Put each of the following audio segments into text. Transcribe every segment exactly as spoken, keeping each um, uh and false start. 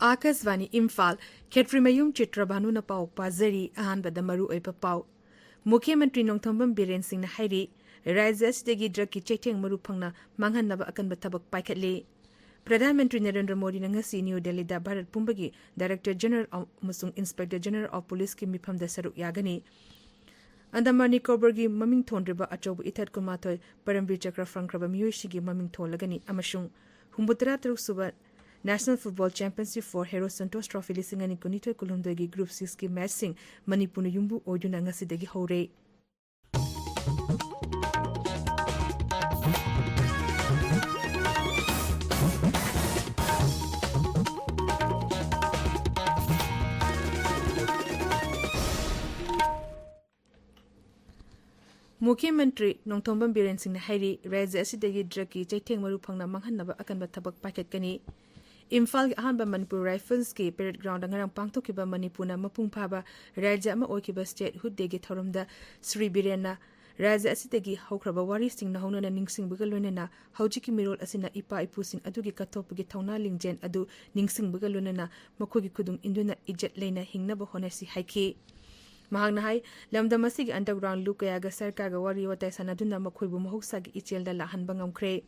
ꯑꯥꯀꯥꯁꯕꯥꯅꯤ ꯏꯝꯐꯥꯜ, ꯈꯦꯇ꯭ꯔꯤꯃꯌꯨꯝ ꯆꯤꯇ꯭ꯔꯕꯥꯅꯨꯅ ꯄꯥꯎ ꯄꯥꯖꯔꯤ꯫ ꯑꯍꯥꯟꯕꯗ ꯃꯔꯨ ꯑꯣꯏꯕ ꯄꯥꯎ꯫ ꯃꯨꯈ꯭ꯌ ꯃꯟꯇ꯭ꯔꯤ ꯅꯣꯡꯊꯣꯝꯕꯝ ꯕꯤꯔꯦꯟ ꯁꯤꯡꯅ ꯍꯥꯏꯔꯤ, ꯔꯥꯖ꯭ꯌ ꯑꯁꯤꯗꯒꯤ ꯗ꯭ꯔꯒꯀꯤ ꯆꯩꯊꯦꯡ ꯃꯔꯨ ꯐꯪꯅ ꯃꯥꯡꯍꯟꯅꯕ ꯑꯀꯟꯕ ꯊꯕꯛ ꯄꯥꯏꯈꯠꯂꯤ꯫ ꯄ꯭ꯔꯙꯥꯟ ꯃꯟꯇ꯭ꯔꯤ ꯅꯔꯦꯟꯗ꯭ꯔ ꯃꯣꯗꯤꯅ ꯉꯁꯤ ꯅ꯭ꯌꯨ ꯗꯦꯜꯂꯤꯗ ꯚꯥꯔꯠ ꯄꯨꯝꯕꯒꯤ ꯗꯥꯏꯔꯦꯛꯇꯔ ꯖꯦꯅꯔꯦꯜ ꯑꯃꯁꯨꯡ ꯏꯟꯁꯄꯦꯛꯇꯔ ꯖꯦꯅꯔꯦꯜ ꯑꯣꯐ ꯄꯨꯂꯤꯁꯀꯤ ꯃꯤꯐꯝꯗ ꯁꯔꯨꯛ ꯌꯥꯒꯅꯤ꯫ ꯑꯟꯗꯃꯥꯟ ꯅꯤꯀꯣꯕꯔꯒꯤ ꯃꯃꯤꯡ ꯊꯣꯟꯗ꯭ꯔꯤꯕ ꯑꯆꯧꯕ ꯏꯊꯠ ꯀꯨꯟꯃꯥꯊꯣꯏ ꯄꯔꯝꯕꯤꯔ ꯆꯀ꯭ꯔ ꯐꯪꯈ꯭ꯔꯕ ꯃꯤꯑꯣꯏꯁꯤꯡꯒꯤ ꯃꯃꯤꯡ ꯊꯣꯜꯂꯒꯅꯤ ꯑꯃꯁꯨꯡ ꯍꯨꯝꯐꯨꯇꯔꯥ ꯇꯔꯨꯛ ꯁꯨꯕ National Football Championship for Hero Santosh Trophy ꯂꯤꯁꯤꯡ ꯑꯅꯤ ꯀꯨꯟꯅꯤꯊꯣꯏ ꯀꯨꯟꯍꯨꯝꯗꯣꯏꯒꯤ Group Sixꯀꯤ ꯃꯦꯆꯁꯤꯡ ꯃꯅꯤꯄꯨꯔꯅ ꯌꯨꯝꯕꯨ ꯑꯣꯏꯗꯨꯅ ꯉꯁꯤꯗꯒꯤ ꯍꯧꯔꯦ꯫ ꯃꯨꯈ꯭ꯌ ꯃꯟꯇ꯭ꯔꯤ ꯅꯣꯡꯊꯣꯝꯕꯝ ꯕꯤꯔꯦꯟ ꯁꯤꯡꯅ ꯍꯥꯏꯔꯤ, ꯔꯥꯖ꯭ꯌ ꯑꯁꯤꯗꯒꯤ ꯗ꯭ꯔꯒꯀꯤ ꯆꯩꯊꯦꯡ ꯃꯔꯨ ꯐꯪꯅ ꯃꯥꯡꯍꯟꯅꯕ ꯑꯀꯟꯕ ꯊꯕꯛ ꯄꯥꯏꯈꯠꯀꯅꯤ꯫ ꯏꯝꯐꯥꯜꯒꯤ ꯑꯍꯥꯟꯕ ꯃꯅꯤꯄꯨꯔ ꯔꯥꯏꯐꯜꯁꯀꯤ ꯄꯦꯔꯦꯗ ꯒ꯭ꯔꯥꯎꯟꯗ ꯉꯔꯥꯡ ꯄꯥꯡꯊꯣꯛꯈꯤꯕ ꯃꯅꯤꯄꯨꯔꯅ ꯃꯄꯨꯡ ꯐꯥꯕ ꯔꯥꯖ꯭ꯌ ꯑꯃ ꯑꯣꯏꯈꯤꯕ ꯁ꯭ꯇꯦꯠꯍꯨꯗ ꯗꯦꯒꯤ ꯊꯧꯔꯝꯗ ꯁ꯭ꯔꯤ ꯕꯤꯔꯦꯟꯅ ꯔꯥꯖ꯭ꯌ ꯑꯁꯤꯗꯒꯤ ꯍꯧꯈ꯭ꯔꯕ ꯋꯥꯔꯤꯁꯤꯡ ꯅꯧꯍꯧꯅꯅ ꯅꯤꯡꯁꯤꯡꯕꯒ ꯂꯣꯏꯅꯅ ꯍꯧꯖꯤꯛꯀꯤ ꯃꯤꯔꯣꯜ ꯑꯁꯤꯅ ꯏꯄꯥ ꯏꯄꯨꯁꯤꯡ ꯑꯗꯨꯒꯤ ꯀꯠꯊꯣꯛꯄꯒꯤ ꯊꯧꯅꯥ ꯂꯤꯡꯖꯦꯜ ꯑꯗꯨ ꯅꯤꯡꯁꯤꯡꯕꯒ ꯂꯣꯏꯅꯅ ꯃꯈꯣꯏꯒꯤ ꯈꯨꯗꯨꯡ ꯏꯟꯗꯨꯅ ꯏꯖꯠ ꯂꯩꯅ ꯍꯤꯡꯅꯕ ꯍꯣꯠꯅꯁꯤ ꯍꯥꯏꯈꯤ꯫ ꯃꯍꯥꯛꯅ ꯍꯥꯏ, ꯂꯝꯗꯝ ꯑꯁꯤꯒꯤ underground ꯂꯨꯞ ꯀꯌꯥꯒ ꯁꯔꯀꯥꯔꯒ ꯋꯥꯔꯤ ꯋꯥꯇꯥꯏ ꯁꯥꯟꯅꯗꯨꯅ ꯃꯈꯣꯏꯕꯨ ꯃꯍꯧꯁꯥꯒꯤ ꯏꯆꯦꯜꯗ ꯂꯥꯛꯍꯟꯕ ꯉꯝꯈ꯭ꯔꯦ꯫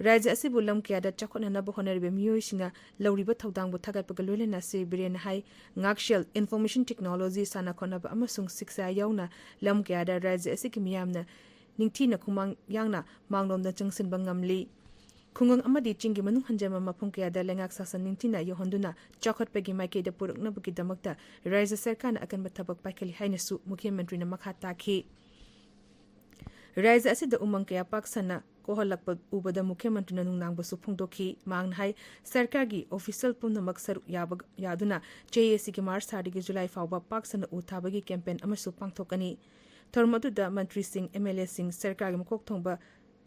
ꯔꯥꯖ꯭ꯌ ꯑꯁꯤꯕꯨ ꯂꯝ ꯀꯌꯥꯗ ꯆꯥꯎꯈꯠꯅꯅꯕ ꯍꯣꯠꯅꯔꯤꯕ ꯃꯤꯑꯣꯏꯁꯤꯡꯅ ꯂꯧꯔꯤꯕ ꯊꯧꯗꯥꯡꯕꯨ ꯊꯥꯒꯠꯄꯒ ꯂꯣꯏꯅꯅ ꯁ꯭ꯔꯤ ꯕꯤꯔꯦꯟꯅ ꯍꯥꯏ, ꯉꯥꯛꯁꯦꯜ, information technology, ꯁꯥꯟꯅ ꯈꯣꯠꯅꯕ ꯑꯃꯁꯨꯡ ꯁꯤꯛꯁꯥ ꯌꯥꯎꯅ ꯂꯝ ꯀꯌꯥꯗ ꯔꯥꯖ꯭ꯌ ꯑꯁꯤꯒꯤ ꯃꯤꯌꯥꯝꯅ ꯅꯤꯡꯊꯤꯅ ꯈꯨꯃꯥꯡ ꯌꯥꯡꯅ ꯃꯥꯡꯂꯣꯝꯗ ꯆꯪꯁꯤꯟꯕ ꯉꯝꯂꯤ꯫ ꯈꯨꯡꯒꯪ ꯑꯃꯗꯤ ꯆꯤꯡꯒꯤ ꯃꯅꯨꯡ ꯍꯟꯖꯤꯟꯕ ꯃꯐꯝ ꯀꯌꯥꯗ ꯂꯩꯉꯥꯛ ꯁꯥꯁꯟ ꯅꯤꯡꯊꯤꯅ ꯌꯧꯍꯟꯗꯨꯅ ꯆꯥꯎꯈꯠꯄꯒꯤ ꯃꯥꯏꯀꯩꯗ ꯄꯨꯔꯛꯅꯕꯒꯤꯗꯃꯛꯇ ꯔꯥꯖ꯭ꯌ ꯁꯔꯀꯥꯔꯅ ꯑꯀꯟꯕ ꯊꯕꯛ ꯄꯥꯏꯈꯠꯂꯤ ꯍꯥꯏꯅꯁꯨ ꯃꯨꯈ꯭ꯌ ꯃꯟꯇ꯭ꯔꯤꯅ ꯃꯈꯥ ꯇꯥꯈꯤ꯫ ꯔꯥꯖ꯭ꯌ ꯑꯁꯤꯗ ꯎꯃꯪ ꯀꯌꯥ ꯄꯥꯛ ꯁꯟꯅ ꯀꯣꯛꯍꯜꯂꯛꯄ ꯎꯕꯗ ꯃꯨꯈ꯭ꯌ ꯃꯟꯇ꯭ꯔꯤꯅ ꯅꯨꯡꯅꯥꯡꯕꯁꯨ ꯐꯣꯡꯗꯣꯛꯈꯤ꯫ ꯃꯍꯥꯛꯅ ꯍꯥꯏ, ꯁꯔꯀꯥꯔꯒꯤ official ꯄꯨꯝꯅꯃꯛ ꯁꯔꯨꯛ ꯌꯥꯕ, ꯌꯥꯗꯨꯅ ꯆꯍꯤ ꯑꯁꯤꯒꯤ ꯃꯥꯔꯆ ꯊꯥꯗꯒꯤ ꯖꯨꯂꯥꯏ ꯐꯥꯎꯕ ꯄꯥꯛ ꯁꯟꯅ ꯎ ꯊꯥꯕꯒꯤ campaign ꯑꯃꯁꯨ ꯄꯥꯡꯊꯣꯛꯀꯅꯤ꯫ ꯊꯧꯔꯝ ꯑꯗꯨꯗ ꯃꯟꯇ꯭ꯔꯤꯁꯤꯡ, MLAꯁꯤꯡ, ꯁꯔꯀꯥꯔꯒꯤ ꯃꯀꯣꯛ ꯊꯣꯡꯕ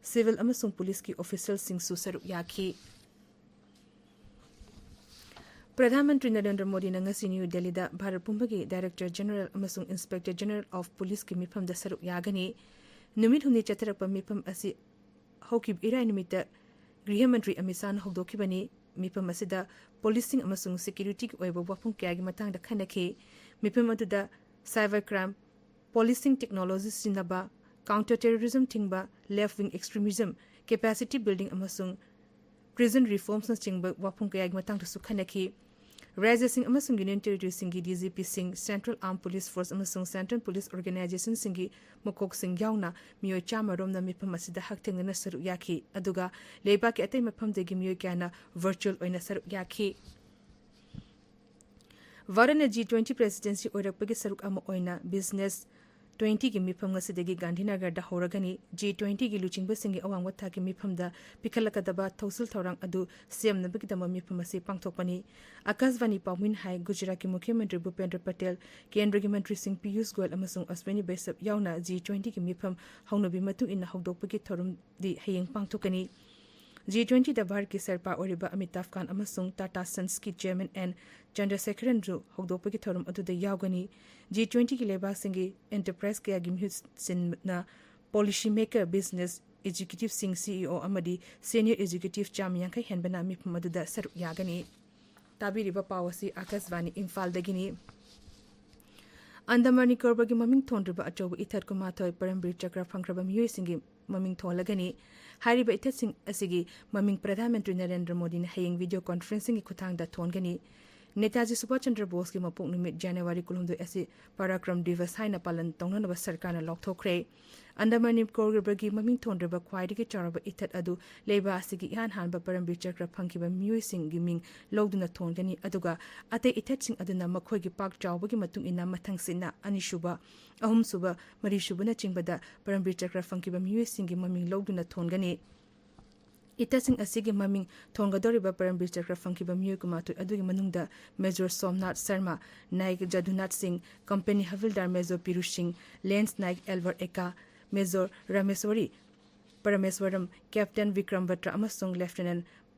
civil ꯑꯃꯁꯨꯡ ꯄꯨꯂꯤꯁꯀꯤ officialꯁꯤꯡꯁꯨ ꯁꯔꯨꯛ ꯌꯥꯈꯤ꯫ ꯄ꯭ꯔꯙꯥꯟ ꯃꯟꯇ꯭ꯔꯤ ꯅꯔꯦꯟꯗ꯭ꯔ ꯃꯣꯗꯤꯅ ꯉꯁꯤ ꯅ꯭ꯌꯨ ꯗꯦꯜꯂꯤꯗ ꯚꯥꯔꯠ ꯄꯨꯝꯕꯒꯤ ꯗꯥꯏꯔꯦꯛꯇꯔ ꯖꯦꯅꯔꯦꯜ ꯑꯃꯁꯨꯡ ꯏꯟꯁꯄꯦꯛꯇꯔ ꯖꯦꯅꯔꯦꯜ ꯑꯣꯐ ꯄꯨꯂꯤꯁꯀꯤ ꯃꯤꯐꯝꯗ ꯁꯔꯨꯛ ꯌꯥꯒꯅꯤ꯫ ꯅꯨꯃꯤꯠ ꯍꯨꯝꯅꯤ ꯆꯠꯊꯔꯛꯄ ꯃꯤꯐꯝ ꯑꯁꯤ ꯍꯧꯈꯤꯕ ꯏꯔꯥꯏ ꯅꯨꯃꯤꯠꯇ ꯒ꯭ꯔꯤꯍ ꯃꯟꯇ꯭ꯔꯤ ꯑꯃꯤꯠ ꯁꯥꯍꯅ ꯍꯧꯗꯣꯛꯈꯤꯕꯅꯤ꯫ ꯃꯤꯐꯝ ꯑꯁꯤꯗ ꯄꯨꯂꯤꯁꯁꯤꯡ ꯑꯃꯁꯨꯡ ꯁꯦꯀ꯭ꯌꯨꯔꯤꯇꯤꯒꯤ ꯑꯣꯏꯕ ꯋꯥꯐꯝ ꯀꯌꯥꯒꯤ ꯃꯇꯥꯡꯗ ꯈꯟꯅꯈꯤ꯫ ꯃꯤꯐꯝ ꯑꯗꯨꯗ cyber crime, policing technology ꯁꯤꯖꯤꯟꯅꯕ, counter terrorism ꯊꯤꯡꯕ, left wing extremism, capacity building ꯑꯃꯁꯨꯡ prison reformsꯅꯆꯤꯡꯕ ꯋꯥꯐꯝ ꯀꯌꯥꯒꯤ ꯃꯇꯥꯡꯗꯁꯨ ꯈꯟꯅꯈꯤ꯫ ꯔꯥꯖ꯭ꯌꯁꯤꯡ ꯑꯃꯁꯨꯡ ꯌꯨꯅꯤꯌꯟ ꯇꯦꯔꯤꯇꯣꯔꯤꯁꯤꯡꯒꯤ DGPꯁꯤꯡ, Central Armed Police Force ꯑꯃꯁꯨꯡ Central Police Organizationꯁꯤꯡꯒꯤ ꯃꯀꯣꯛꯁꯤꯡ ꯌꯥꯎꯅ ꯃꯤꯑꯣꯏ ꯆꯥꯝꯃ ꯔꯣꯝꯅ ꯃꯤꯐꯝ ꯑꯁꯤꯗ ꯍꯛꯊꯦꯡꯅꯅ ꯁꯔꯨꯛ ꯌꯥꯈꯤ, ꯑꯗꯨꯒ ꯂꯩꯕꯥꯛꯀꯤ ꯑꯇꯩ ꯃꯐꯝꯗꯒꯤ ꯃꯤꯑꯣꯏ ꯀꯌꯥꯅ virtual ꯑꯣꯏꯅ ꯁꯔꯨꯛ ꯌꯥꯈꯤ꯫ ꯚꯥꯔꯠꯅ G twenty presidency ꯑꯣꯏꯔꯛꯄꯒꯤ ꯁꯔꯨꯛ ꯑꯃ ꯑꯣꯏꯅ Business twentyꯒꯤ ꯃꯤꯐꯝ ꯉꯁꯤꯗꯒꯤ ꯒꯥꯟꯙꯤꯅꯒꯔꯗ ꯍꯧꯔꯒꯅꯤ꯫ G twentyꯒꯤ ꯂꯨꯆꯤꯡꯕꯁꯤꯡꯒꯤ ꯑꯋꯥꯡꯕ ꯊꯥꯛꯀꯤ ꯃꯤꯐꯝꯗ ꯄꯤꯈꯠꯂꯛꯀꯗꯕ ꯊꯧꯁꯤꯜ ꯊꯧꯔꯥꯡ ꯑꯗꯨ ꯁꯦꯝꯅꯕꯒꯤꯗꯃꯛ ꯃꯤꯐꯝ ꯑꯁꯤ ꯄꯥꯡꯊꯣꯛꯄꯅꯤ꯫ ꯑꯥꯀꯥꯁꯕꯥꯅꯤ ꯄꯥꯎꯃꯤꯅ ꯍꯥꯏ, ꯒꯨꯖꯔꯥꯠꯀꯤ ꯃꯨꯈ꯭ꯌ ꯃꯟꯇ꯭ꯔꯤ ꯚꯨꯄꯦꯟꯗ꯭ꯔ ꯄꯇꯦꯜ, ꯀꯦꯟꯗ꯭ꯔꯒꯤ ꯃꯟꯇ꯭ꯔꯤꯁꯤꯡ ꯄꯤꯌꯨꯁ ꯒꯣꯌꯜ ꯑꯃꯁꯨꯡ ꯑꯁ꯭ꯋꯤꯅꯤ ꯕꯩꯁꯞ ꯌꯥꯎꯅ G twentyꯒꯤ ꯃꯤꯐꯝ ꯍꯧꯅꯕꯤ ꯃꯇꯨꯡ ꯏꯟꯅ ꯍꯧꯗꯣꯛꯄꯒꯤ ꯊꯧꯔꯝꯗꯤ ꯍꯌꯦꯡ ꯄꯥꯡꯊꯣꯛꯀꯅꯤ꯫ G twentyꯗ ꯚꯥꯔꯠꯀꯤ ꯁꯔꯄꯥ ꯑꯣꯏꯔꯤꯕ ꯑꯃꯤꯇꯥꯚ ꯀꯥꯟ ꯑꯃꯁꯨꯡ ꯇꯥꯇꯥ ꯁꯟꯁꯀꯤ chairman N ꯆꯟꯗ꯭ꯔꯁꯦꯈꯔꯟꯁꯨ ꯍꯧꯗꯣꯛꯄꯒꯤ ꯊꯧꯔꯝ ꯑꯗꯨꯗ ꯌꯥꯎꯒꯅꯤ꯫ G twentyꯒꯤ ꯂꯩꯕꯥꯛꯁꯤꯡꯒꯤ enterprise ꯀꯌꯥꯒꯤ ꯃꯤꯍꯨꯠꯁꯤꯡꯅ policy maker, business executiveꯁꯤꯡ, CEO ꯑꯃꯗꯤ senior executive ꯆꯥꯝꯃ ꯌꯥꯡꯈꯩ ꯍꯦꯟꯕꯅ ꯃꯤꯐꯝ ꯑꯗꯨꯗ ꯁꯔꯨꯛ ꯌꯥꯒꯅꯤ꯫ ꯇꯥꯕꯤꯔꯤꯕ ꯄꯥꯎ ꯑꯁꯤ ꯑꯥꯀꯥꯁꯕꯥꯅꯤ ꯏꯝꯐꯥꯜꯗꯒꯤꯅꯤ꯫ ꯑꯟꯗꯃꯥꯟ ꯅꯤꯀꯣꯕꯔꯒꯤ ꯃꯃꯤꯡ ꯊꯣꯟꯗ꯭ꯔꯤꯕ ꯑꯆꯧꯕ ꯏꯊꯠ ꯀꯨꯟꯃꯥꯊꯣꯏ ꯄꯔꯝꯕꯤꯔ ꯆꯀ꯭ꯔ ꯐꯪꯈ꯭ꯔꯕ ꯃꯤꯑꯣꯏꯁꯤꯡꯒꯤ ꯃꯃꯤꯡ ꯊꯣꯜꯂꯒꯅꯤ꯫ ꯍꯥꯏꯔꯤꯕ ꯏꯊꯠꯁꯤꯡ ꯑꯁꯤꯒꯤ ꯃꯃꯤꯡ ꯄ꯭ꯔꯙꯥꯟ ꯃꯟꯇ꯭ꯔꯤ ꯅꯔꯦꯟꯗ꯭ꯔ ꯃꯣꯗꯤꯅ ꯍꯌꯦꯡ video conferencingꯒꯤ ꯈꯨꯠꯊꯥꯡꯗ ꯊꯣꯟꯒꯅꯤ꯫ ꯅꯦꯇꯥꯖꯤ ꯁꯨꯚꯥꯁ ꯆꯟꯗ꯭ꯔ ꯕꯣꯁꯀꯤ ꯃꯄꯣꯛ ꯅꯨꯃꯤꯠ January ꯀꯨꯟꯍꯨꯝꯗꯣꯏ ꯑꯁꯤ ꯄꯔꯥꯀ꯭ꯔꯝ ꯗꯤꯚꯁ ꯍꯥꯏꯅ ꯄꯥꯂꯟ ꯇꯧꯅꯅꯕ ꯁꯔꯀꯥꯔꯅ ꯂꯥꯎꯊꯣꯛꯈ꯭ꯔꯦ꯫ ꯑꯟꯗꯃꯥꯟ ꯅꯤꯀꯣꯕꯔꯒꯤ ꯃꯃꯤꯡ ꯊꯣꯟꯗ꯭ꯔꯤꯕ ꯈ꯭ꯋꯥꯏꯗꯒꯤ ꯆꯥꯎꯔꯕ ꯏꯊꯠ ꯑꯗꯨ ꯂꯩꯕꯥꯛ ꯑꯁꯤꯒꯤ ꯏꯍꯥꯟ ꯍꯥꯟꯕ ꯄꯔꯝꯕꯤꯔ ꯆꯀ꯭ꯔ ꯐꯪꯈꯤꯕ ꯃꯤꯑꯣꯏꯁꯤꯡꯒꯤ ꯃꯤꯡ ꯂꯧꯗꯨꯅ ꯊꯣꯟꯒꯅꯤ, ꯑꯗꯨꯒ ꯑꯇꯩ ꯏꯊꯠꯁꯤꯡ ꯑꯗꯨꯅ ꯃꯈꯣꯏꯒꯤ ꯄꯥꯛ ꯆꯥꯎꯕꯒꯤ ꯃꯇꯨꯡ ꯏꯟꯅ ꯃꯊꯪꯁꯤꯠꯅ ꯑꯅꯤꯁꯨꯕ, ꯑꯍꯨꯝꯁꯨꯕ, ꯃꯔꯤꯁꯨꯕꯅꯆꯤꯡꯕꯗ ꯄꯔꯝꯕꯤꯔ ꯆꯀ꯭ꯔ ꯐꯪꯈꯤꯕ ꯃꯤꯑꯣꯏꯁꯤꯡꯒꯤ ꯃꯃꯤꯡ ꯂꯧꯗꯨꯅ ꯊꯣꯟꯒꯅꯤ꯫ ꯏꯊꯠꯁꯤꯡ ꯑꯁꯤꯒꯤ ꯃꯃꯤꯡ ꯊꯣꯟꯒꯗꯧꯔꯤꯕ ꯄꯔꯝꯕꯤꯔ ꯆꯀ꯭ꯔ ꯐꯪꯈꯤꯕ ꯃꯤꯑꯣꯏ ꯀꯨꯟꯃꯥꯊꯣꯏ ꯑꯗꯨꯒꯤ ꯃꯅꯨꯡꯗ Major ꯁꯣꯝꯅꯥꯊ ꯁꯔꯃ, ꯅꯥꯌꯛ ꯖꯗꯨꯅꯥꯊ ꯁꯤꯡ, company ꯍꯕꯤꯜꯗꯥꯔ Major Piru Singh, Lance Naik Albert Ekka, Major Rameshwari Parameswaran, Captain Vikram Batra ꯑꯃꯁꯨꯡ Lieutenant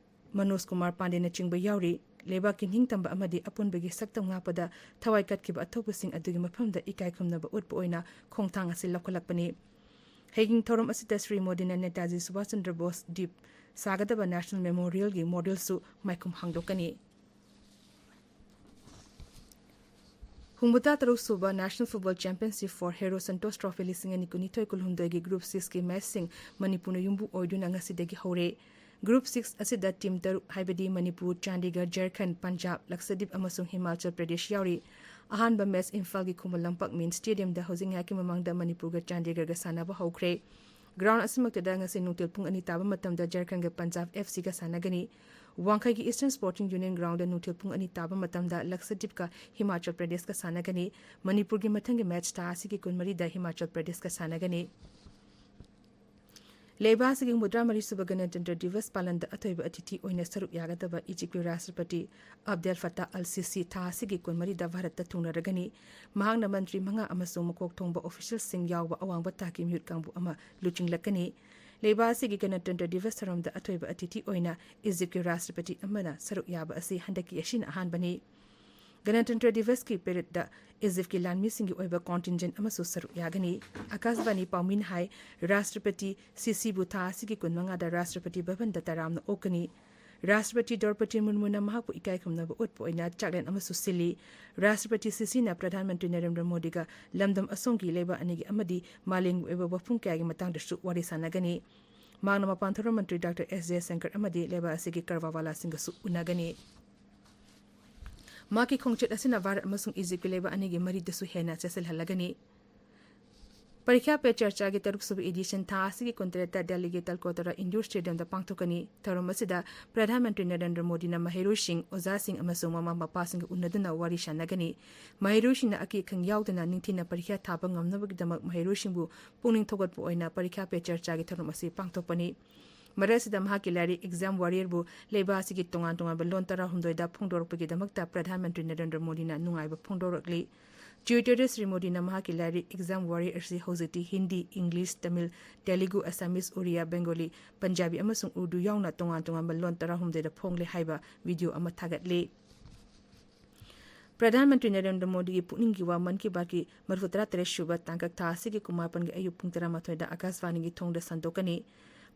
ꯃꯅꯣꯖ ꯀꯨꯃꯥꯔ ꯄꯥꯟꯗꯦꯅꯆꯤꯡꯕ ꯌꯥꯎꯔꯤ꯫ ꯂꯩꯕꯥꯛꯀꯤ ꯅꯤꯡꯇꯝꯕ ꯑꯃꯗꯤ ꯑꯄꯨꯟꯕꯒꯤ ꯁꯛꯇꯝ ꯉꯥꯛꯄꯗ ꯊꯋꯥꯏ ꯀꯠꯈꯤꯕ ꯑꯊꯧꯕꯁꯤꯡ ꯑꯗꯨꯒꯤ ꯃꯐꯝꯗ ꯏꯀꯥꯏ ꯈꯨꯝꯅꯕ ꯎꯠꯄ ꯑꯣꯏꯅ ꯈꯣꯡꯊꯥꯡ ꯑꯁꯤ ꯂꯧꯈꯠꯂꯛꯄꯅꯤ꯫ ꯍꯌꯦꯡ ꯊꯧꯔꯝ ꯑꯁꯤꯗ ꯁ꯭ꯔꯤ ꯃꯣꯗꯤꯅ ꯅꯦꯇꯥꯖꯤ ꯁꯨꯚꯥꯁ ꯆꯟꯗ꯭ꯔ ꯕꯣꯁ ꯗꯤꯞ ꯁꯥꯒꯗꯕ National Memorialꯒꯤ modulꯁꯨ ꯃꯥꯏꯈꯨꯝ ꯍꯥꯡꯗꯣꯛꯀꯅꯤ꯫ ꯍꯨꯝꯐꯨꯇꯔꯨꯛ ꯁꯨꯕ National Football Championship for Hero Santosh Trophy ꯂꯤꯁꯤꯡ ꯑꯅꯤ ꯀꯨꯟꯅꯤꯊꯣꯏ ꯀꯨꯟꯍꯨꯝꯗꯣꯏꯒꯤ Group Sixꯀꯤ matchꯁꯤꯡ ꯃꯅꯤꯄꯨꯔꯅ ꯌꯨꯝꯕꯨ ꯑꯣꯏꯗꯨꯅ ꯉꯁꯤꯗꯒꯤ ꯍꯧꯔꯦ꯫ Group Six ꯑꯁꯤꯗ team ꯇꯔꯨꯛ, ꯍꯥꯏꯕꯗꯤ ꯃꯅꯤꯄꯨꯔ, ꯆꯥꯟꯗꯤꯒꯔ, ꯖꯔꯈꯟ, ꯄꯟꯖꯥꯕ, ꯂꯛꯁꯗꯤꯞ ꯑꯃꯁꯨꯡ ꯍꯤꯃꯥꯆꯜ ꯄ꯭ꯔꯗꯦꯁ ꯌꯥꯎꯔꯤ꯫ ꯑꯍꯥꯟꯕ match ꯏꯝꯐꯥꯜꯒꯤ ꯈꯨꯃꯟ ꯂꯝꯄꯥꯛ main stadiumꯗ ꯍꯧꯖꯤꯛ ꯉꯥꯏꯍꯥꯛꯀꯤ ꯃꯃꯥꯡꯗ ꯃꯅꯤꯄꯨꯔꯒ ꯆꯥꯟꯗꯤꯒꯔꯒ ꯁꯥꯟꯅꯕ ꯍꯧꯈ꯭ꯔꯦ꯫ Ground ꯑꯁꯤꯃꯛꯇꯗ ꯉꯁꯤ ꯅꯨꯡꯊꯤꯜ ꯄꯨꯡ ꯑꯅꯤ ꯇꯥꯕ ꯃꯇꯝꯗ ꯖꯔꯈꯟꯒ ꯄꯟꯖꯥꯕ F Cꯒ ꯁꯥꯟꯅꯒꯅꯤ꯫ ꯋꯥꯡꯈꯩꯒꯤ Eastern Sporting Union Groundꯗ ꯅꯨꯡꯊꯤꯜ ꯄꯨꯡ ꯑꯅꯤ ꯇꯥꯕ ꯃꯇꯝꯗ ꯂꯛꯁꯗꯤꯞꯀ ꯍꯤꯃꯥꯆꯜ ꯄ꯭ꯔꯗꯦꯁꯀ ꯁꯥꯟꯅꯒꯅꯤ꯫ ꯃꯅꯤꯄꯨꯔꯒꯤ ꯃꯊꯪꯒꯤ match ꯊꯥ ꯑꯁꯤꯒꯤ ꯀꯨꯟꯃꯔꯤꯗ ꯍꯤꯃꯥꯆꯜ ꯄ꯭ꯔꯗꯦꯁꯀ ꯁꯥꯟꯅꯒꯅꯤ꯫ ꯂꯩꯕꯥꯛ ꯑꯁꯤꯒꯤ ꯍꯨꯝꯐꯨꯇꯔꯥ ꯃꯔꯤ ꯁꯨꯕ ꯒꯅꯇꯟꯇ꯭ꯔ ꯗꯤꯕꯁ ꯄꯥꯂꯟꯗ ꯑꯊꯣꯏꯕ ꯑꯇꯤꯊꯤ ꯑꯣꯏꯅ ꯁꯔꯨꯛ ꯌꯥꯒꯗꯕ ꯏꯖꯤꯞꯀꯤ ꯔꯥꯁꯇ꯭ꯔꯄꯇꯤ ꯑꯕꯗꯦꯜ ꯐꯇꯥꯍ ꯑꯜ ꯁꯤꯁꯤ ꯊꯥ ꯑꯁꯤꯒꯤ ꯀꯨꯟꯃꯔꯤꯗ ꯚꯥꯔꯠꯇ ꯊꯨꯡꯂꯔꯒꯅꯤ꯫ ꯃꯍꯥꯛꯅ ꯃꯟꯇ꯭ꯔꯤ ꯃꯉꯥ ꯑꯃꯁꯨꯡ ꯃꯀꯣꯛ ꯊꯣꯡꯕ officialꯁꯤꯡ ꯌꯥꯎꯕ ꯑꯋꯥꯡꯕ ꯊꯥꯛꯀꯤ ꯃꯤꯍꯨꯠ ꯀꯥꯡꯕꯨ ꯑꯃ ꯂꯨꯆꯤꯡꯂꯛꯀꯅꯤ꯫ ꯂꯩꯕꯥꯛ ꯑꯁꯤꯒꯤ ꯒꯅꯇꯟꯇ꯭ꯔ ꯗꯤꯕꯁ ꯊꯧꯔꯝꯗ ꯑꯊꯣꯏꯕ ꯑꯇꯤꯊꯤ ꯑꯣꯏꯅ ꯏꯖꯤꯞꯀꯤ ꯔꯥꯁꯇ꯭ꯔꯄꯇꯤ ꯑꯃꯅ ꯁꯔꯨꯛ ꯌꯥꯕ ꯑꯁꯤ ꯍꯟꯗꯛꯀꯤ ꯑꯁꯤꯅ ꯑꯍꯥꯟꯕꯅꯤ꯫ ꯒꯅꯇꯟꯇ꯭ꯔ ꯗꯤꯕꯁꯀꯤ paradeꯗ ꯏꯖꯤꯞꯀꯤ ꯂꯥꯟꯃꯤꯁꯤꯡꯒꯤ ꯑꯣꯏꯕ contingent ꯑꯃꯁꯨ ꯁꯔꯨꯛ ꯌꯥꯒꯅꯤ꯫ ꯑꯀꯥꯁꯕꯥꯅꯤ ꯄꯥꯎꯃꯤꯅ ꯍꯥꯏ, ꯔꯥꯁꯇ꯭ꯔꯄꯇꯤ ꯁꯤꯁꯤꯕꯨ ꯊꯥ ꯑꯁꯤꯒꯤ ꯀꯨꯟꯃꯉꯥꯗ ꯔꯥꯁꯇ꯭ꯔꯄꯇꯤ ꯚꯕꯟꯗ ꯇꯔꯥꯝꯅ ꯑꯣꯛꯀꯅꯤ꯫ ꯔꯥꯁꯇ꯭ꯔꯄꯇꯤ ꯗ꯭ꯔꯧꯄꯗꯤ ꯃꯨꯔꯃꯨꯅ ꯃꯍꯥꯛꯄꯨ ꯏꯀꯥꯏ ꯈꯨꯝꯅꯕ ꯎꯠꯄ ꯑꯣꯏꯅ ꯆꯥꯛꯂꯦꯟ ꯑꯃꯁꯨ ꯁꯤꯜꯂꯤ꯫ ꯔꯥꯁꯇ꯭ꯔꯄꯇꯤ ꯁꯤꯁꯤꯅ ꯄ꯭ꯔꯙꯥꯟ ꯃꯟꯇ꯭ꯔꯤ ꯅꯔꯦꯟꯗ꯭ꯔ ꯃꯣꯗꯤꯒ ꯂꯝꯗꯝ ꯑꯁꯣꯝꯒꯤ ꯂꯩꯕꯥꯛ ꯑꯅꯤꯒꯤ ꯑꯃꯗꯤ ꯃꯥꯂꯦꯝꯒꯤ ꯑꯣꯏꯕ ꯋꯥꯐꯝ ꯀꯌꯥꯒꯤ ꯃꯇꯥꯡꯗꯁꯨ ꯋꯥꯔꯤ ꯁꯥꯟꯅꯒꯅꯤ꯫ ꯃꯍꯥꯛꯅ ꯃꯄꯥꯟ ꯊꯧꯔꯝ ꯃꯟꯇ꯭ꯔꯤ ꯗꯥꯛꯇꯔ ꯑꯦꯁ ꯖꯌꯁꯪꯀꯔ ꯑꯃꯗꯤ ꯂꯩꯕꯥꯛ ꯑꯁꯤꯒꯤ ꯀꯔꯕꯥꯋꯥꯂꯥꯁꯤꯡꯒꯁꯨ ꯎꯅꯒꯅꯤ꯫ ꯃꯍꯥꯛꯀꯤ ꯈꯣꯡꯆꯠ ꯑꯁꯤꯅ ꯚꯥꯔꯠ ꯑꯃꯁꯨꯡ ꯏꯖꯤꯞꯀꯤ ꯂꯩꯕꯥꯛ ꯑꯅꯤꯒꯤ ꯃꯔꯤꯗꯁꯨ ꯍꯦꯟꯅ ꯆꯦꯠꯁꯤꯜꯍꯜꯂꯒꯅꯤ꯫ ꯄꯔꯤꯈ꯭ꯌꯥ ꯄꯦ ꯆꯔꯆꯥꯒꯤ ꯇꯔꯨꯛꯁꯨꯕ edition ꯊꯥ ꯑꯁꯤꯒꯤ ꯀꯨꯟꯇꯔꯦꯠꯇ ꯗꯦꯜꯂꯤꯒꯤ ꯇꯜꯀꯣꯇꯔꯥ indoor stadiumꯗ ꯄꯥꯡꯊꯣꯛꯀꯅꯤ꯫ ꯊꯧꯔꯝ ꯑꯁꯤꯗ ꯄ꯭ꯔꯙꯥꯟ ꯃꯟꯇ꯭ꯔꯤ ꯅꯔꯦꯟꯗ꯭ꯔ ꯃꯣꯗꯤꯅ ꯃꯍꯩꯔꯣꯏꯁꯤꯡ, ꯑꯣꯖꯥꯁꯤꯡ ꯑꯃꯁꯨꯡ ꯃꯃꯥ ꯃꯄꯥꯁꯤꯡꯒ ꯎꯅꯗꯨꯅ ꯋꯥꯔꯤ ꯁꯥꯟꯅꯒꯅꯤ꯫ ꯃꯍꯩꯔꯣꯏꯁꯤꯡꯅ ꯑꯀꯤ ꯑꯈꯪ ꯌꯥꯎꯗꯅ ꯅꯤꯡꯊꯤꯅ ꯄꯔꯤꯈ꯭ꯌꯥ ꯊꯥꯕ ꯉꯝꯅꯕꯒꯤꯗꯃꯛ ꯃꯍꯩꯔꯣꯏꯁꯤꯡꯕꯨ ꯄꯨꯛꯅꯤꯡ ꯊꯧꯒꯠꯄ ꯑꯣꯏꯅ ꯄꯔꯤꯈ꯭ꯌꯥ ꯄꯦ ꯆꯔꯆꯥꯒꯤ ꯊꯧꯔꯝ ꯑꯁꯤ ꯄꯥꯡꯊꯣꯛꯄꯅꯤ꯫ ꯃꯔꯛ ꯑꯁꯤꯗ ꯃꯍꯥꯛꯀꯤ ꯂꯥꯏꯔꯤꯛ Exam Warriorꯕꯨ ꯂꯩꯕꯥꯛ ꯑꯁꯤꯒꯤ ꯇꯣꯉꯥꯟ ꯇꯣꯉꯥꯟꯕ ꯂꯣꯟ ꯇꯔꯥꯍꯨꯝꯗꯣꯏꯗ ꯐꯣꯡꯗꯣꯔꯛꯄꯒꯤꯗꯃꯛꯇ ꯄ꯭ꯔꯙꯥꯟ ꯃꯟꯇ꯭ꯔꯤ ꯅꯔꯦꯟꯗ꯭ꯔ ꯃꯣꯗꯤꯅ ꯅꯨꯡꯉꯥꯏꯕ ꯐꯣꯡꯗꯣꯔꯛꯂꯤ꯫ Twitterꯗ ꯁ꯭ꯔꯤ ꯃꯣꯗꯤꯅ ꯃꯍꯥꯛꯀꯤ ꯂꯥꯏꯔꯤꯛ Exam Warrior ꯑꯁꯤ ꯍꯧꯖꯤꯛꯇꯤ ꯍꯤꯟꯗꯤ, ꯏꯪꯂꯤꯁ, ꯇꯃꯤꯜ, ꯇꯦꯂꯨꯒꯨ, ꯑꯁꯥꯃꯤꯁ, ꯎꯔꯤꯌꯥ, ꯕꯦꯡꯒꯣꯂꯤ, ꯄꯟꯖꯥꯕꯤ ꯑꯃꯁꯨꯡ ꯎꯔꯗꯨ ꯌꯥꯎꯅ ꯇꯣꯉꯥꯟ ꯇꯣꯉꯥꯟꯕ ꯂꯣꯟ ꯇꯔꯥꯍꯨꯝꯗꯣꯏꯗ ꯐꯣꯡꯂꯦ ꯍꯥꯏꯕ video ꯑꯃ ꯊꯥꯒꯠꯂꯤ꯫ ꯄ꯭ꯔꯙꯥꯟ ꯃꯟꯇ꯭ꯔꯤ ꯅꯔꯦꯟꯗ꯭ꯔ ꯃꯣꯗꯤꯒꯤ ꯄꯨꯛꯅꯤꯡꯒꯤ ꯋꯥ ꯃꯟ ꯀꯤ ꯕꯥꯠꯀꯤ ꯃꯔꯤꯐꯨꯇꯔꯥ ꯇꯔꯦꯠ ꯁꯨꯕ ꯇꯥꯡꯀꯛ ꯊꯥ ꯑꯁꯤꯒꯤ ꯀꯨꯟꯃꯥꯄꯟꯒꯤ ꯑꯌꯨꯛ ꯄꯨꯡ ꯇꯔꯥꯃꯥꯊꯣꯏꯗ ꯑꯀꯥꯁꯕꯥꯅꯤꯒꯤ ꯊꯣꯡꯗ ꯁꯟꯗꯣꯛꯀꯅꯤ꯫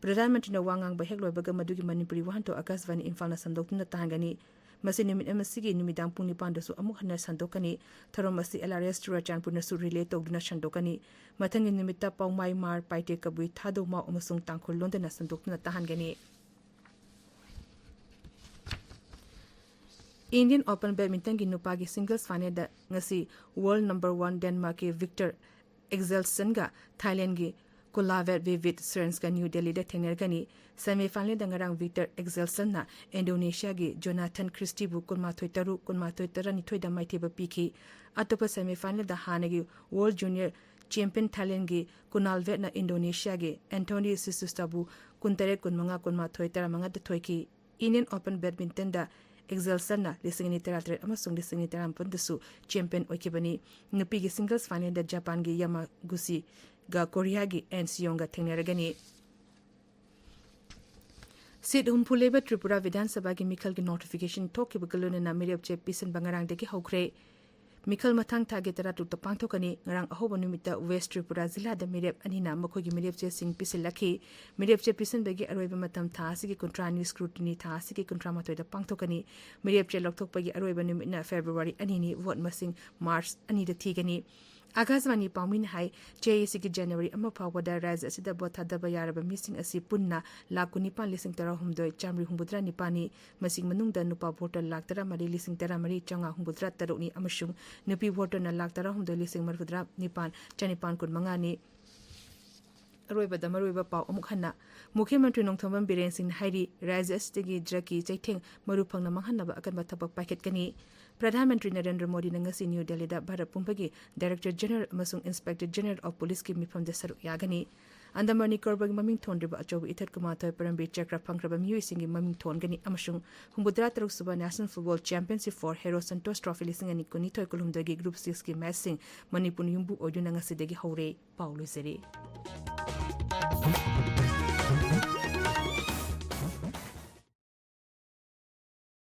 ꯄ꯭ꯔꯙꯥꯟ ꯃꯟꯇ꯭ꯔꯤꯅ ꯋꯥ ꯉꯥꯡꯕ ꯍꯦꯛ ꯂꯣꯏꯕꯒ ꯃꯗꯨꯒꯤ ꯃꯅꯤꯄꯨꯔꯤ ꯋꯥꯍꯟꯊꯣꯛ ꯑꯥꯀꯥꯁꯕꯥꯅꯤ ꯏꯝꯐꯥꯜꯅ ꯁꯟꯗꯣꯛꯇꯨꯅ ꯇꯥꯍꯟꯒꯅꯤ꯫ ꯃꯁꯤ ꯅꯨꯃꯤꯠ ꯑꯃꯁꯤꯒꯤ ꯅꯨꯃꯤꯗꯥꯡ ꯄꯨꯡ ꯅꯤꯄꯥꯟꯗꯁꯨ ꯑꯃꯨꯛ ꯍꯟꯅ ꯁꯟꯗꯣꯛꯀꯅꯤ꯫ ꯊꯧꯔꯝ ꯑꯁꯤ L R S ꯆꯨꯔꯥꯆꯥꯟꯄꯨꯔꯅꯁꯨ relay ꯇꯧꯗꯨꯅ ꯁꯟꯗꯣꯛꯀꯅꯤ꯫ ꯃꯊꯪꯒꯤ ꯅꯨꯃꯤꯠꯇ ꯄꯥꯎꯃꯥꯏ, ꯃꯥꯔ, ꯄꯥꯏꯇꯦ, ꯀꯕꯨꯏ, ꯊꯥꯗꯧ, ꯃꯥꯎ ꯑꯃꯁꯨꯡ ꯇꯥꯡꯈꯨꯜ ꯂꯣꯟꯗꯅ ꯁꯟꯗꯣꯛꯇꯨꯅ ꯇꯥꯍꯟꯒꯅꯤ꯫ Indian Open Badmintonꯒꯤ ꯅꯨꯄꯥꯒꯤ singles finalꯗ ꯉꯁꯤ world number one Denmarkꯀꯤ Victor Axelsenꯒ Thailandꯒꯤ Kulavet Vivit Srensga New Delhiꯗ ꯊꯦꯡꯅꯔꯒꯅꯤ꯫ Semifinalꯗ ꯉꯔꯥꯡ Victor Axelsenꯅ Indonesiaꯒꯤ Jonathan Christieꯕꯨ ꯀꯨꯟꯃꯥꯊꯣꯏ ꯇꯔꯨꯛ, ꯀꯨꯟꯃꯥꯊꯣꯏ ꯇꯔꯥꯅꯤꯊꯣꯏꯗ ꯃꯥꯏꯊꯤꯕ ꯄꯤꯈꯤ꯫ ꯑꯇꯣꯞꯄ semifinalꯗ ꯍꯥꯟꯅꯒꯤ world junior champion Thailandꯒꯤ Kunalvetꯅ Indonesiaꯒꯤ Anthony Sisustaꯕꯨ ꯀꯨꯟꯇꯔꯦꯠ, ꯀꯨꯟꯃꯉꯥ, ꯀꯨꯟꯃꯥꯊꯣꯏ, ꯇꯔꯥꯃꯉꯥꯗ ꯊꯣꯏꯈꯤ꯫ Indian Open Badmintonꯗ Axelsenꯅ ꯂꯤꯁꯤꯡ ꯑꯅꯤ ꯇꯔꯥꯇꯔꯦꯠ ꯑꯃꯁꯨꯡ ꯂꯤꯁꯤꯡ ꯑꯅꯤ ꯇꯔꯥꯃꯥꯄꯟꯗꯁꯨ champion ꯑꯣꯏꯈꯤꯕꯅꯤ꯫ ꯅꯨꯄꯤꯒꯤ singles finalꯗ Japanꯒꯤ Yamaguchiꯒ Koreaꯒꯤ An Seongꯒ ꯊꯦꯡꯅꯔꯒꯅꯤ꯫ Seat ꯍꯨꯝꯐꯨ ꯂꯩꯕ ꯇ꯭ꯔꯤꯄꯨꯔꯥ ꯕꯤꯙꯥꯟ ꯁꯚꯥꯒꯤ ꯃꯤꯈꯜꯒꯤ notification ꯊꯣꯛꯈꯤꯕꯒ ꯂꯣꯏꯅꯅ ꯃꯤꯔꯦꯞ ꯆꯦ ꯄꯤꯁꯤꯟꯕ ꯉꯔꯥꯡꯗꯒꯤ ꯍꯧꯈ꯭ꯔꯦ꯫ ꯃꯤꯈꯜ ꯃꯊꯪ ꯊꯥꯒꯤ ꯇꯔꯥꯇꯔꯨꯛꯇ ꯄꯥꯡꯊꯣꯛꯀꯅꯤ꯫ ꯉꯔꯥꯡ ꯑꯍꯧꯕ ꯅꯨꯃꯤꯠꯇ West Tripura ꯖꯤꯂꯥꯗ ꯃꯤꯔꯦꯞ ꯑꯅꯤꯅ ꯃꯈꯣꯏꯒꯤ ꯃꯤꯔꯦꯞ ꯆꯦꯁꯤꯡ ꯄꯤꯁꯤꯜꯂꯛꯈꯤ꯫ ꯃꯤꯔꯦꯞ ꯆꯦ ꯄꯤꯁꯤꯟꯕꯒꯤ ꯑꯔꯣꯏꯕ ꯃꯇꯝ ꯊꯥ ꯑꯁꯤꯒꯤ ꯀꯨꯟꯊ꯭ꯔꯥꯅꯤ, scrutiny ꯊꯥ ꯑꯁꯤꯒꯤ ꯀꯨꯟꯊ꯭ꯔꯥ ꯃꯥꯊꯣꯏꯗ ꯄꯥꯡꯊꯣꯛꯀꯅꯤ꯫ ꯃꯤꯔꯦꯞ ꯆꯦ ꯂꯧꯊꯣꯛꯄꯒꯤ ꯑꯔꯣꯏꯕ ꯅꯨꯃꯤꯠꯅ February ꯑꯅꯤꯅꯤ, vote ꯃꯁꯤꯡ March ꯑꯅꯤꯗ ꯊꯤꯒꯅꯤ꯫ ꯑꯥꯀꯥꯁꯕꯥꯅꯤ ꯄꯥꯎꯃꯤꯅ ꯍꯥꯏ, J A Cꯒꯤ January ꯑꯃ ꯐꯥꯎꯕꯗ ꯔꯥꯖ꯭ꯌ ꯑꯁꯤꯗ vote ꯊꯥꯗꯕ ꯌꯥꯔꯕ ꯃꯤꯁꯤꯡ ꯑꯁꯤ ꯄꯨꯟꯅ ꯂꯥꯈ ꯀꯨꯟꯅꯤꯄꯥꯟ ꯂꯤꯁꯤꯡ ꯇꯔꯥꯍꯨꯝꯗꯣꯏ ꯆꯥꯃꯔꯤ ꯍꯨꯝꯐꯨꯇꯔꯥ ꯅꯤꯄꯥꯟꯅꯤ꯫ ꯃꯁꯤꯒꯤ ꯃꯅꯨꯡꯗ ꯅꯨꯄꯥ voter ꯂꯥꯈ ꯇꯔꯥꯃꯔꯤ ꯂꯤꯁꯤꯡ ꯇꯔꯥꯃꯔꯤ ꯆꯥꯝꯃꯉꯥ ꯍꯨꯝꯐꯨꯇꯔꯥ ꯇꯔꯨꯛꯅꯤ ꯑꯃꯁꯨꯡ ꯅꯨꯄꯤ voterꯅ ꯂꯥꯈ ꯇꯔꯥꯍꯨꯝꯗꯣꯏ ꯂꯤꯁꯤꯡ ꯃꯔꯤꯐꯨꯇꯔꯥ ꯅꯤꯄꯥꯟ ꯆꯥꯅꯤꯄꯥꯟ ꯀꯨꯟꯃꯉꯥꯅꯤ꯫ ꯑꯔꯣꯏꯕꯗ ꯃꯔꯨꯑꯣꯏꯕ ꯄꯥꯎ ꯑꯃꯨꯛ ꯍꯟꯅ꯫ ꯃꯨꯈ꯭ꯌ ꯃꯟꯇ꯭ꯔꯤ ꯅꯣꯡꯊꯣꯝꯕꯝ ꯕꯤꯔꯦꯟ ꯁꯤꯡꯅ ꯍꯥꯏꯔꯤ, ꯔꯥꯖ꯭ꯌ ꯑꯁꯤꯗꯒꯤ drugꯀꯤ ꯆꯩꯊꯦꯡ ꯃꯔꯨ ꯐꯪꯅ ꯃꯥꯡꯍꯟꯅꯕ ꯑꯀꯟꯕ ꯊꯕꯛ ꯄꯥꯏꯈꯠꯀꯅꯤ꯫ ꯄ꯭ꯔꯙꯥꯟ ꯃꯟꯇ꯭ꯔꯤ ꯅꯔꯦꯟꯗ꯭ꯔ ꯃꯣꯗꯤꯅ ꯉꯁꯤ ꯅ꯭ꯌꯨ ꯗꯦꯜꯂꯤꯗ ꯚꯥꯔꯠ ꯄꯨꯝꯕꯒꯤ Director General ꯑꯃꯁꯨꯡ Inspector General of Policeꯀꯤ ꯃꯤꯐꯝꯗ ꯁꯔꯨꯛ ꯌꯥꯒꯅꯤ꯫ ꯑꯟꯗꯃꯥꯟ ꯅꯤꯀꯣꯕꯔꯒꯤ ꯃꯃꯤꯡ ꯊꯣꯟꯗ꯭ꯔꯤꯕ ꯑꯆꯧꯕ ꯏꯊꯠ ꯀꯨꯟꯃꯥꯊꯣꯏ ꯄꯔꯝꯕꯤꯔ ꯆꯀ꯭ꯔ ꯐꯪꯈ꯭ꯔꯕ ꯃꯤꯑꯣꯏꯁꯤꯡꯒꯤ ꯃꯃꯤꯡ ꯊꯣꯟꯒꯅꯤ ꯑꯃꯁꯨꯡ ꯍꯨꯝꯐꯨꯇꯔꯥ ꯇꯔꯨꯛ ꯁꯨꯕ National Football Championship for Hero Santosh Trophy ꯂꯤꯁꯤꯡ ꯑꯅꯤ ꯀꯨꯟꯅꯤꯊꯣꯏ ꯀꯨꯟꯍꯨꯝꯗꯣꯏꯒꯤ Group Sixꯀꯤ matchꯁꯤꯡ ꯃꯅꯤꯄꯨꯔꯅ ꯌꯨꯝꯕꯨ ꯑꯣꯏꯗꯨꯅ ꯉꯁꯤꯗꯒꯤ ꯍꯧꯔꯦ꯫ ꯄꯥꯎ ꯂꯣꯏꯖꯔꯦ꯫